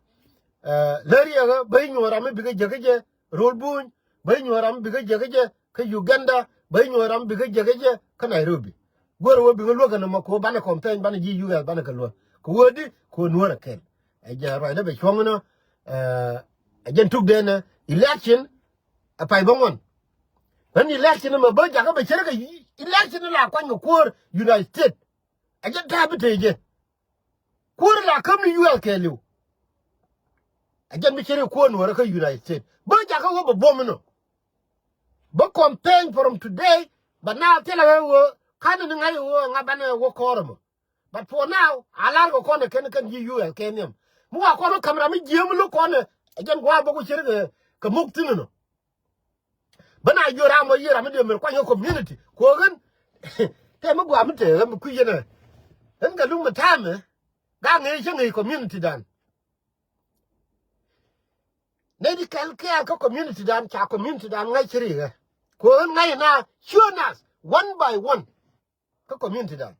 ɛ, lär yɛ ɣä bä i̱ nyuɔ̱ɔ̱r ram mi bikɛ jek kä jɛ ro̱l buny. Bä i̱ nyuɔ̱ɔ̱r ram mi bikɛ jek kä jɛ kä Uganda. Bä i̱ nyuɔ̱ɔ̱r ram mi bikɛ jek kä jɛ kä Nairobi. Go̱o̱rä wee bikɛ luäk kɛ nɔmɔ kɛ wee banɛ campaign banɛ ji̱ U S banɛ kɛ luäk. Kɛ wee di kɛ wee nuɔ̱ɔ̱r ɛ kɛɛl. Ɛ jɛ ruacdä bɛ cuɔ̱ŋ inɔ, ɛ, ɛ jɛn tuk denɛ election. Ɛ pay bä ŋuan. Ɣän election mɛ bä jakä bɛ cärä kɛ election la kuany kɛ kuäär United States. Ɛ jɛn ta̱a̱ bi tëë jɛ. Kuäär la käm ni U S kɛɛliw. Ɛ jɛn bi cärä kɛ kuäär nuɔ̱ɔ̱rä kä United States. Bä jakä wä bɛ buɔ̱m inɔ. Bä campaign from today. Bä na thilɛ wä wä ka̱n ni ŋa̱c wä ŋa̱ banɛ wä kɔɔr ɛmɔ. But for now, a lar kɛ kɔn ɛ kɛn kɛn ji̱ U S kɛ nhiam. Mi wa kɔn ɛ ka̱m ram mi ji̱ mi lo̱k kɔn ɛ jɛn gua̱a̱ bä ku cier kɛ muk thi̱n nɔ. Bä na jiö ram mɔ yiëë ram mi dee mer kuany ɛ community. Kuɔ ɣän tɛ mi gua̱a̱ mi tëë ɣän mi kui̱ yɛn ɛ ɣän kɛ luk mi ta̱a̱mɛ. Ga ŋee cä ŋee community dan. Nɛy di kɛl kɛɛl kä community dan ca community dan ŋa̱c ci ri̱i̱kɛ. Kuɔ ɣän ŋa̱c ina ciö nath one by one. Kä community dan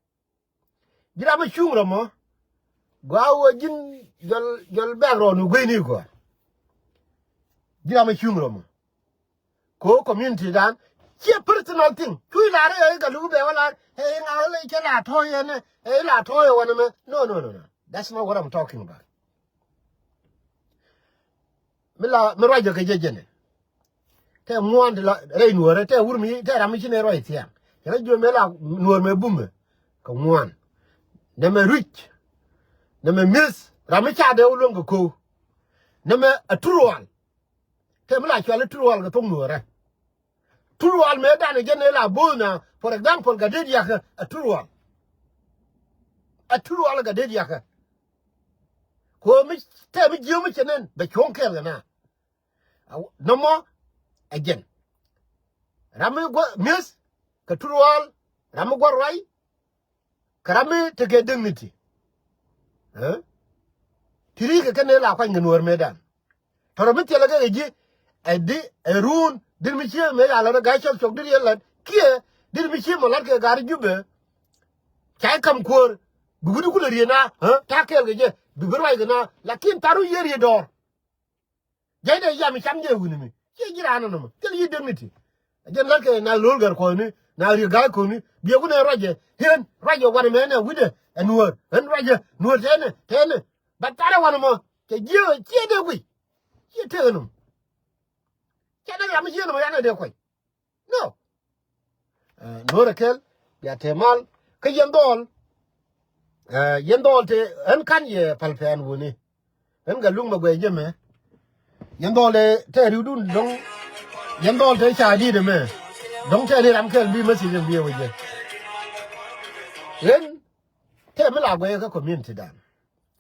ji̱ ram mi cuŋ rɔmɔ. Gɔaa wä ji̱n jɔl jɔl bɛk rɔɔn wä gueyni kɔ. Ji̱ ram mi cuŋ rɔmɔ. Ko community dan ciɛ personal thing. Cuy lar ɛ ka luk bɛ wä lar ɛ ŋa wä lɛ cɛ la tɔ̱ yɛn ɛ la tɔ̱ yɛ wä ni mɛ. No, no, no, no. That's not what I'm talking about. Mi la mi ruac jɛ kɛ jɛ jɛnɛ. Tɛ ŋuan ti la rɛy nuɔrɛ tɛ wur mi tɛ ram mi ci nɛ ruac thiaŋ. Kɛ rɛ jiö mɛ la nuɔr mɛ bumɛ kɛ ŋuan. Nɛ mɛ ruic. Nɛ mɛ mi̱th ram mi ca dee wä luäŋ kɛ ko̱w. Nɛ mɛ a turwal. Tɛ mi la cual i̱ turwal kɛ thoŋ nuɔrɛ. Turwal mëë danɛ jɛn ëë la bo̱o̱th na, for example, Gatdet Yakä a turwal. A turwal Gatdet Yakä. Ko mi tɛ mi jiö mi cɛ nɛn bɛ cuɔ̱ŋ kɛɛl kɛ na. Nɔmɔ ɛ jɛn. Ram mi guɔ mi̱eth kɛ turwal, ram mi guɔ ruay, kɛ ram mi tekɛ dignity. Ti ri kɛ kɛn ëë la kuany kɛ nuɔr mëë dan. Tɔrɔ mi thilɛ kɛ kɛ ji̱ ɛ di ɛ run dit mi cie mëë ca lät ɛ ga̱a̱c cɔk cɔk dit yɛ lät kiɛ dit mi cie mɔ la̱t kɛ ga̱a̱r Jubɛ. Ca i̱ ka̱m kuäär bi wi̱ni kulɛ riet na ta̱a̱ kɛɛl kɛ jɛ bi bi ruac kɛ na. Lakin tharu yiëë riet dɔɔr. Jɛy dee yam i̱ cam jɛ wi̱ni mi ciɛ ji̱ raan nɔmɔ thil yi̱ dek ni ti. Ɛ jɛn la̱t kɛ na lo̱l gɛr kuɔ̱ni na riet ga̱a̱c kuɔ̱ni biɛ wunɛ ruacɛ hiɛn ruacɛ wanɛ mɛnɛ wi̱dɛ ɛ nuäär ɣän ruacɛ nuäär tɛnɛ tɛnɛ. Bat tharɛ wanɛ mɔ cɛ jiɛ ciɛ dee guic. Ciɛ tek ɛnɔ. Cɛ dee ram mi ciɛ nɔmɔ yanɛ dee kuany. No. Nuɔrɛ kɛl bia te mal kä yɛn dhɔl. Yɛn dhɔl te ɣän kan yɛ pal pɛn wuni. Ɣän ga luk mɛ guɛ jɛmɛ. Yɛn dhɔl te riwdun dɔŋ. Yɛn dhɔl te ca dit ɛmɛ. Dɔŋ te ni ram kɛl bi message ɛn bi ɛ wä jɛ. Ɣän te mi la guɛ kä community dan.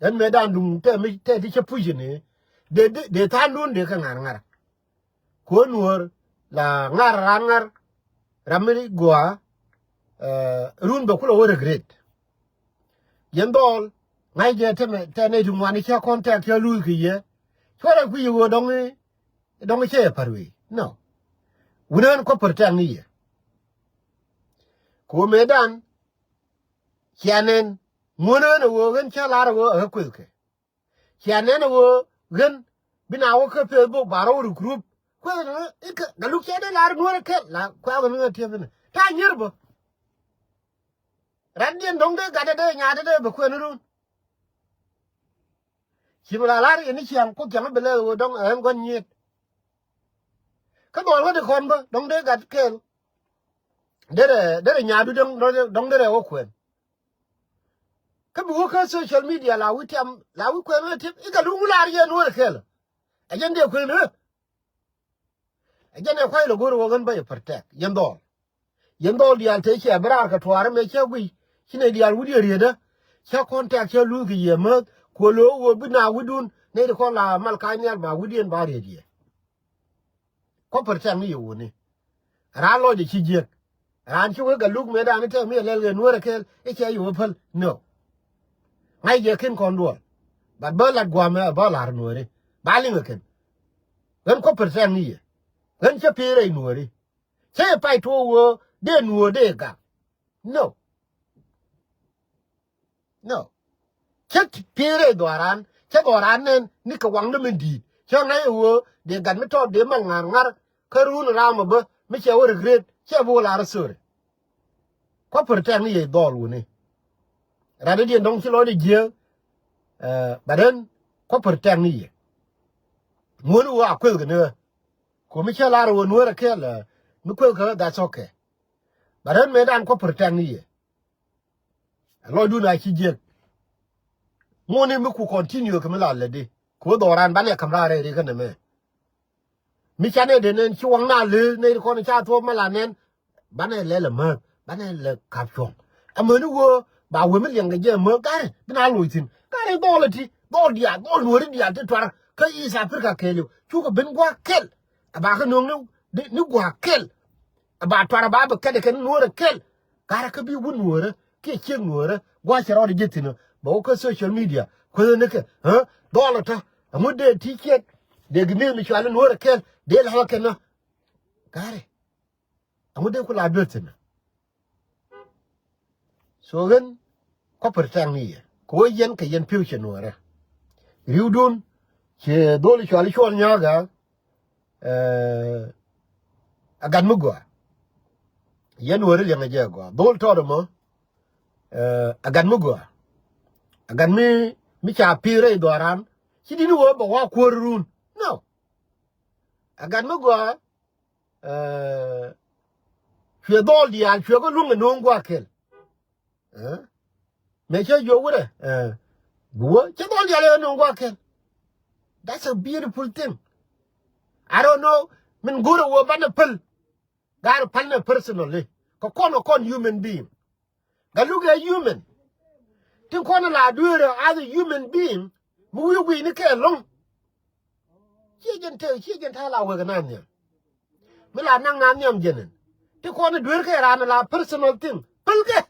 Ɣän mëë dan duŋ te mi te ti cä puc ni. De de than dun de kä ŋar ŋar. Kuɔ nuɔr la ŋar ran ŋar. Ram mi gua run bɛ kulɛ wä regret. Yɛn dhɔl ŋa̱c jɛ temɛ tɛ nɛy ti ŋuani cä contact cä luth kɛ yɛ. Cuɔrɛ kui̱ yɛ ɣöö dɔŋ dɔŋ cɛ yɛ pär wei no. Wunään kɔ protect ni yɛ. Kuɔ mëë dan cia nɛn ŋuɔ̱n ɣän ɛ ɣöö ɣän cä lar ɛ ɣöö ɛ ɣä kuethkɛ. Cia nɛn ɛ ɣöö ɣän bi na wä kä Facebook ba rɔw recruit. Kuɛth ni i̱ kɛ Galuk cɛ dee lar nuɔ̱ɔ̱rɛ kɛl la kuɛth ni ɣä tiɛp ni ta̱a̱ nyier bä. Rat diɛn dɔ̱ŋ dee gat dee nyaat dee bɛ kuɛn run. Ci mi la lar yɛn ni ciaŋ kuoth ciaŋ bi lɛ ɣöö dɔ̱ŋ ɛn gua̱n nyiet. Kä dhɔl wä di kɔn bä dɔ̱ŋ dee gat kɛl. Derɛ derɛ nyaadu dɔ̱ŋ dɔ̱ŋ derɛ wä kuɛn. Kä bi wä kä social media la wi̱i̱ tiam la wi̱i̱ kuɛn wä tip i̱ Galuk mi lar yɛn wä kɛl. Ɛ jɛn dee kuɛn wä. Ɛ jɛn ɛ kuay lɛ go̱r wä ɣän bä yɛ protect yɛn dhɔl. Yɛn dhɔl diaal te ciɛ bi raar kɛ tuaar ɛmɛ cä guiy ci nɛy diaal wi̱diɛn rietdä. Cä contact cä luth kɛ yiëë mäth kuɔ lo̱o̱k ɣöö bi na wi̱dun nɛy ti kɔn la mal ka̱ny nhial ba wi̱diɛn ba riet yɛ. Kuɔ protect ni yɛ wuni. Raan lɔcdɛ ci jiäk. Raan ci wek Galuk mëëdan i̱ tɛm i̱ ɛ lɛl ɣɛ nuäärä kɛɛl i̱ cɛ yɛ wä päl no. Ŋa̱c jɛ ken kɔn duɔl. But bä lat gua̱a̱mɛ bä la̱r nuääri ba liŋ ɛ kɛn. Ɣän kuɔ protect ni yɛ. Ɣän cä pi̱i̱ rɛy nuääri. Cä yɛ pay tuɔɔk ɣöö dee nuɔɔr dee gak. No. No. Cä pi̱i̱ rɛy dhɔaaran cä dhɔaaran nɛn ni kɛ waŋdä min di̱i̱t cä ŋa̱c ɛ ɣöö dee gat mi tɔɔt dee mal ŋa̱r ŋa̱r. Kä run ram ɛ bä mi cɛ wä regret cɛ bi wä lar ɛ sorry. Kuɔ protect ni yɛ dhɔl wuni. Rat i̱ diɛn dɔ̱ŋ ci lɔcdɛ jiääk. But ɣän kuɔ protect ni yɛ. Ŋuäni wä a kueth kɛ ni ɣä. Kuɔ mi cä lar ɛ ɣöö nuäärä kɛɛl mi kueth kɛ ɣä that's okay. But ɣän mëëdan kuɔ protect ni yɛ. Ɛ lɔcdun a ci jiäk. Ŋuɔ̱ni mi ku continue kɛ mi la lätdi. Ku wä dhɔran banɛ ka̱m raar rɛy ri kä nɛmɛ. Mi canɛ dee nɛn ci waŋna lëë nɛy ri kɔn ca thuɔ̱ɔ̱p mɛ la nɛn. Banɛ lɛl ɛ mäth banɛ lɛ ka̱p cuɔ̱ŋ. Amäni wä Ba wee mi liɛŋ kɛ jɛ mɛ garɛ bi na loc thi̱n. Garɛ dhɔl ɛ ti dhɔl diaal dhɔl nuɔri diaal ti tuar kä East Africa kɛɛliw. Cukɛ ben gua̱a̱k kɛl. Ɛ ba kä no̱o̱ŋ ni, ni, ni gua̱a̱k kɛl. Ɛ ba tuar ɛ ba bi kɛt ɛ kɛn nuɔrɛ kɛl. Garɛ kä bi wun nuɔrɛ kiɛ ciek nuɔrɛ gua̱a̱k cɛ rɔɔdɛ jɛ thi̱n ɛ bɛ wä kä social media kuäthɛ ni kɛ. Dhɔl ɛ tɔ ɛŋu dee ti ciɛt dee gi mi̱th mi cuali nuɔrɛ kɛl dee la̱th ɛ kɛn ɛ. Garɛ. Aŋu dee ku la duer thi̱n. So ɣän kɔ protect ni yɛ kɛ wee yɛn kɛ yɛn future nuɔrɛ. Ri̱wdun ciɛ dhol cuali cuɔl nyaaga. A gat mi gɔaa. Yɛn nuɔrɛ liɛŋɛ jɛ gɔaa dhol tɔɔt ɛmɔ. A gat mi gɔaa. A gat mi, mi ca pi̱i̱r rɛy dhɔran. Ci di̱t ni wee bɛ wa kuäär run. No. A gat mi gɔaa. Cuɛ dhɔl diaal cuɛ kä luŋ ɛ no̱o̱ŋ gua̱a̱k kɛl. Mɛ cä jiök wurɛ bi wä cä dhɔl diaal ɛ no̱o̱ŋ gua̱a̱k kɛl. That's a beautiful thing. I don't know. Min go̱rɛ wä banɛ päl. Ga̱r päl nɛ personally kɛ kɔn kɛ kɔn human being. Gatluak ɛ human. Tin kɔn la dueerä as a human being. Mi wi̱i̱ gui̱i̱ni kɛ lo̱ŋ. Ciɛ jɛn te ciɛ jɛn te la wek nan nhiam. Mi la naŋ nan nhiam jɛn ɛn ti kɔn dueer kɛ ran la personal thing päl kɛ.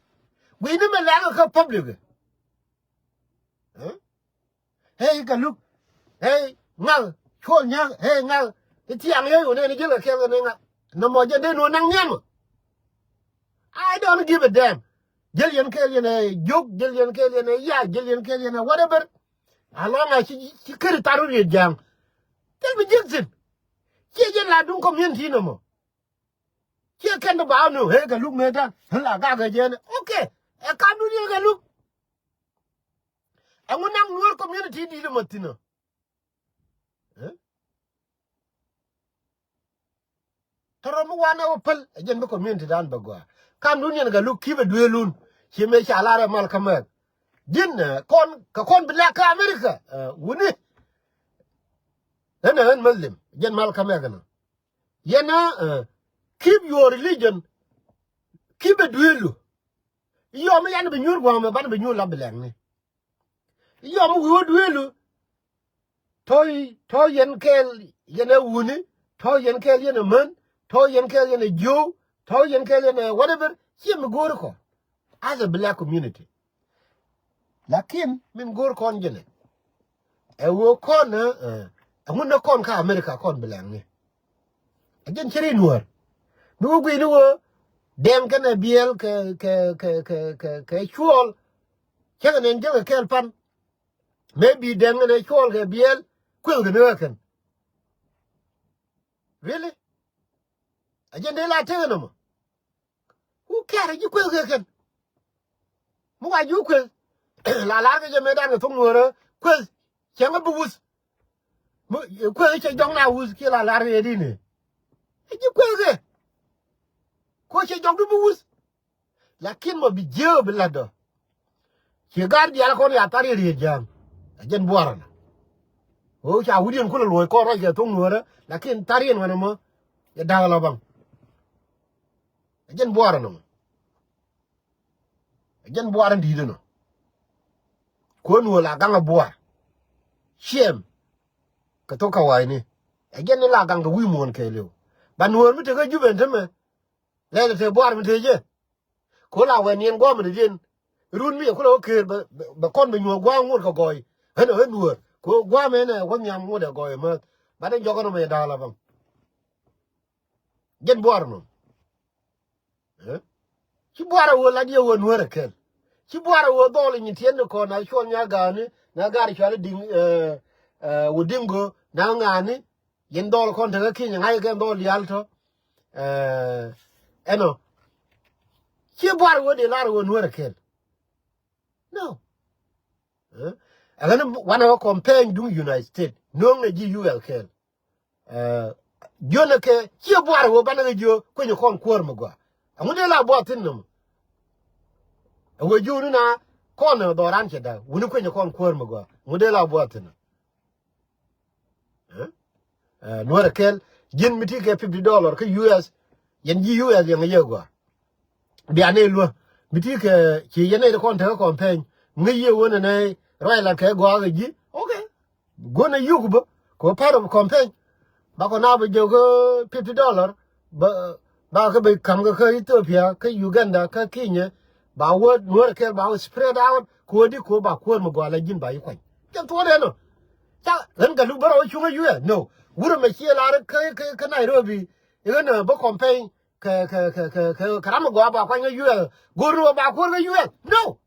Gui̱i̱ni mi lɛŋ kä public. Hey Gatluak. Hey ŋak. Cuɔl nyäk hey ŋak. Ti thiaŋ yey wä nɛn ji̱l kɛ kɛl kɛ ni ŋak. Nɔmɔ jɛn dee nuɔ naŋ nhiam. I don't give a damn. Jäl yɛn kɛɛl yɛn ɛ jiök jäl yɛn kɛɛl yɛn ɛ yac jäl yɛn kɛɛl yɛn ɛ whatever. Alɔŋ a ci ci käri tar wä riet ja̱a̱ŋ. Thil bi jiäk thi̱n. Ciɛ jɛn la duŋ community nɔmɔ. Ciɛ kɛn ti ba wä ni ɣee Gatluak mëëdan ɣän la gak ɛ jɛn. Okay. Ɛ kam dun yɛn Gatluak. Ɛŋu naŋ Nuɔr community di̱t ɛmɔ thi̱n ɔ. Tɔrɔ mi wanɛ wä päl ɛ jɛn bi community dan bɛ gɔaa. Kam dun yɛn Gatluak ki̱pɛ dueelun. Ci mëë ca lar ɛ mal kä mɛk. Ji̱n kɔn kɛ kɔn bi lɛk kä America. Wuni. Ɣän ɛ ɣän Muslim jɛn mal kä mɛk ɛnɔ. Yɛn ɛ keep your religion. Ki̱pɛ dueelu. Yɔm mi yan bi nyuur gua̱a̱mɛ ban bi nyuur la bi lɛkni. Yɔm wi̱i̱ wä dueelu. Tɔ̱ tɔ̱ yɛn kɛɛl yɛn ɛ wuni. Tɔ̱ yɛn kɛɛl yɛn ɛ män. Tɔ̱ yɛn kɛɛl yɛn ɛ jiöw. Tɔ̱ yɛn kɛɛl yɛn ɛ whatever. Ciɛ mi go̱o̱ri kɔn as a black community. Lakin min go̱o̱r kɔn jɛnɛ ɛ ɣöö kɔn ɛ ŋun ni kɔn kä America kɔn bi lɛŋni. A jɛn ci ri Nuɔr mi wä gui̱ni wä dɛŋ kɛnɛ biɛl kɛ kɛ kɛ kɛ kɛ cuɔl. Cäkɛ nɛn jälkɛ kɛɛl pan. Maybe dɛŋ kɛnɛ cuɔl kɛ biɛl kueth kɛ ni ɣä kɛn. Really? A jɛn dee la tekɛ nɔmɔ. Who care? Ji̱ kueth kɛ kɛn. Mi wa ji̱ kueth la lar kɛ jɛ mëëdan kɛ thoŋ Nuɔrä kueth. Cɛ ŋä bi wuth. Kueth cɛ jɔk na wuth kiɛ la lar kɛ yɛ di̱n ɛ. Ji̱ kueth kɛ ko cɛ jɔk du bi wuth. Lakin mɔ bi jiääk bi la̱tdɔ. Ci gar diaal kɔn ya thar yɛ riet ja̱a̱ŋ. A jɛn buarä na. Ɣöö ca wi̱diɛn kulɛ luɔ̱c kɔn ruac kɛ thoŋ Nuɔrä lakin thar yɛn ɣän ɛmɔ. Yɛ da̱k la baŋ. A jɛn buarä na mɔ. A jɛn buar in di̱i̱t inɔ. Kuäär Nuɔ̱ɔ̱r la gaŋ a buar. Ciɛm. Kɛ thok kä wa̱i̱ni. A jɛn in la gaŋ kɛ wi̱i̱ muɔ̱ɔ̱n kɛɛliw. Ba Nuɔ̱ɔ̱r mi tekä Jubɛ in temɛ. Lɛl te buar mi te jɛ. Ko̱ la wɛn yɛn gua̱a̱m in diɛn. Run mi yɛ kulɛ wä keer bɛ kɔn bɛ nyuɔ̱ɔ̱k gua̱a̱m ŋot kɛ gɔɔy. Ɣän ɛ ɣän Nuɔ̱ɔ̱r ko̱ gua̱a̱m ɛn ɛ wä nhiam ŋot ɛ gɔɔy ɛmääth. Banɛ jɔk ɛn ɔmɔ yɛ da̱a̱k la baŋ. Jɛn buar inɔ. Ci buar a wä lat yɛ wä Nuɔ̱ɔ̱r ɛ kɛl. Ci buar a wä dhɔl inyi tiɛn ni kɔn a cuɔl nya gaani na gar cual diŋ. Wä diŋ go na ŋaani. Yɛn dhɔl kɔn tekä kinyɛ ŋa̱c kɛn dhɔl diaal tɔ. Ɛnɔ. Ci buar a wä dee lar a wä Nuɔ̱ɔ̱r ɛ kɛl. No. Ɛ ɣän wanɛ wä campaign duŋ United States nuɔ̱ŋ nɛ ji̱ U L kɛl. Jiönɛ kɛ ciɛ buar ɛ wä banɛ kɛ jiö kuenyɛ kɔn kuäär mi gɔaa. Ɛŋu dee la buar thi̱n nɔmɔ. Ɛ wä jiöni na kɔn ɛ dhɔran cɛ da̱k wuni kuenyɛ kɔn kuäär mi gɔaa ɛŋu dee la buar thi̱n nɔmɔ. Nuɔ̱ɔ̱r ɛ kɛl ji̱n mi ti kɛ fifty dollar kä U S. Yɛn ji̱ U S yɛn ŋɛ yɛ gɔaa. Bia nɛ luä Mi ti kɛ ci yɛn nɛy ti kɔn tekɛ campaign ŋäc yiëë wen ɛnɛ ruac lat kɛ gɔaa kɛ ji̱. Okay. Guɔ̱n ɛ yuk bä kɛ part of campaign. Ba kɔn a bä jɔk kä fifty dollar. Ba ba kä bɛ ka̱m kä kä Ethiopia kä Uganda kä Kenya. Ba wä nuɔ̱ɔ̱r kɛl ba wä spread out kɛ wä di kɛ wä ba kuäär mi gɔaa la ji̱n ba yi kuany. Jɛ thuɔ̱ɔ̱dɛ nɔ. Ca ɣän Gatluak bä rɔ wä cuŋä U S. No. Wurɛ mɛ ciɛ lar kä kä kä Nairobi. Iɣän ɛ bä campaign kɛ kɛ kɛ kɛ kɛ ram mi gɔaa ba kuany kä U S. Go̱o̱r ni wä ba kuäär kä U S. No.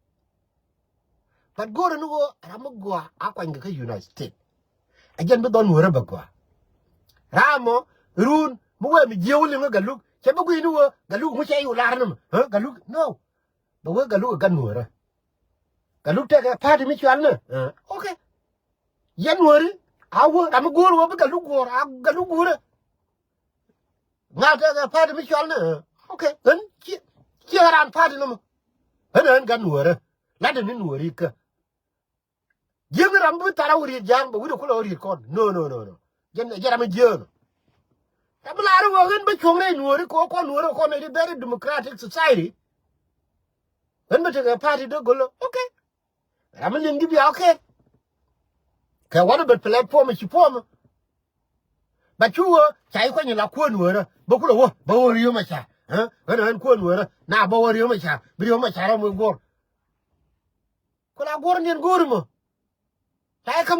But go̱o̱r ni wä ram mi gɔaa a kuany kɛ kä United States. A jɛn bi dhɔn wärä bɛ gɔaa. Ram mɔ run mi wee mi jiɛ wä liŋ kä Gatluak cɛ bi gui̱n ni wä Gatluak ŋu cɛ yu lar ni mɛ. Gatluak no. Bɛ wee Gatluak ɛ gat nuɔ̱ɔ̱rä. Gatluak tekɛ party mi cual ni. Okay. Yɛn nuɔ̱ɔ̱ri a wä ram mi go̱o̱r wä bi Gatluak guɔ̱ɔ̱r a Gatluak guɔ̱ɔ̱rä. Ŋa̱ tekɛ party mi cual ni. Okay. Ɣän ciɛ ciɛ ran party ni mɔ. Ɣän ɣän gat nuɔ̱ɔ̱rä. Lat ni nuɔ̱ɔ̱ri kä. Jiäŋ ram bi thar a wä riet ja̱a̱ŋ bɛ wi̱cdɛ kulɛ wä riet kɔn. No, no, no, no. Jɛn jɛ ram jiäŋ. Ram bi lar wä ɣän bä cuɔ̱ŋ rɛy nuɔ̱ɔ̱ri kɛ wä kɔn nuɔ̱ɔ̱ri kɔn a very democratic society. Ɣän bä tekɛ party dee go̱lä. Okay. Ram mi liŋ di bia okay. Kɛ wä ni bɛ platform ci form. Ba cu wä ca yi kuany la kuäär nuɔ̱ɔ̱rä bä kulɛ wä bä wä Riek Machar. Ɣän ɣän kuäär nuɔ̱ɔ̱rä na bä wä Riek Machar bi Riek Machar ram wä guɔ̱r. Ku la guɔ̱r niɛn go̱o̱ri mɔ. Ca yi ka̱m